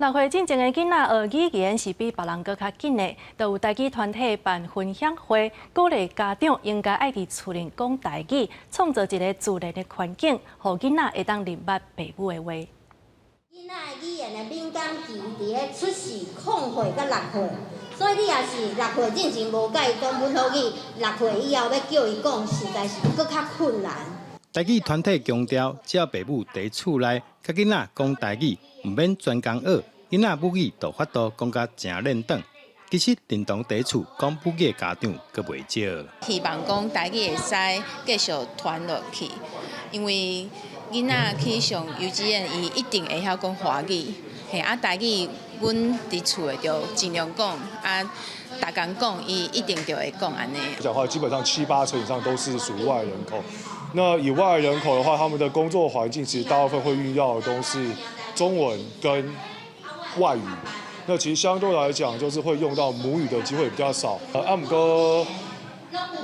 6歲進前的囡仔學語言是比別人閣較緊的，就有台語團體辦分享會，鼓勵家長應該愛佇厝裡講台語，創造一个自然的環境，予囡仔會當認捌爸母的話。囡仔的語言的敏感期佇咧出世0歲到6歲，所以你若是六歲進前無共伊講本土語，六歲以後欲叫伊講，實在是閣較困難。台語團體強調，只要爸母佇厝內共囡仔講台語，毋免專工學，囡仔母語就法度講甲誠輪轉。其實，認同佇厝講母語的家長閣袂少。希望講台語會使繼續傳落去，因為囡仔去上幼稚園，伊一定會曉講華語，嘿啊台語，阮佇厝的就盡量講，啊，逐工講，伊一定就會講按呢。講話基本上七八成以上都是屬於外來人口。那以外來人口的話，他們的工作環境其實大部分會遇到的都是中文跟外語。那其實相對來講，就是會用到母語的機會比較少。啊毋過，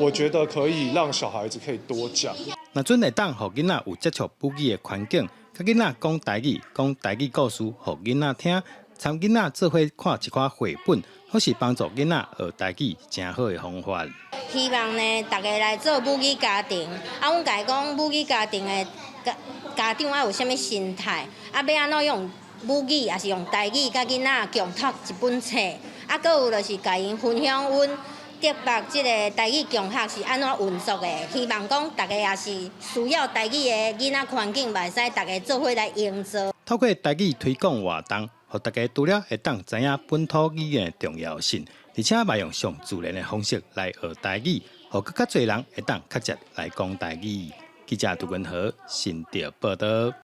我覺得可以讓小孩子可以多講。若準會當予囡仔有接觸母語的環境，共囡仔講台語，講台語故事予囡仔聽，參囡仔做伙看一寡繪本，或是幫助囡仔學台語，誠好的方法。希望呢，逐家來做母語家庭。啊，阮共伊講母語家庭的家家長愛有啥物心態？啊，欲按怎用母語，抑是用台語，共囡仔共讀一本冊。啊，閣有就是共𪜶分享阮竹北這个台語共學是按怎運作的。希望講逐家也是需要台語的囡仔環境，嘛會使逐家做伙來營造。透過台語推廣活動，予大家除了會當知影本土語言的重要性，而且嘛用上自然的方式來學台語，予閣較濟人會當較捷來講台語。記者杜文和新竹報導。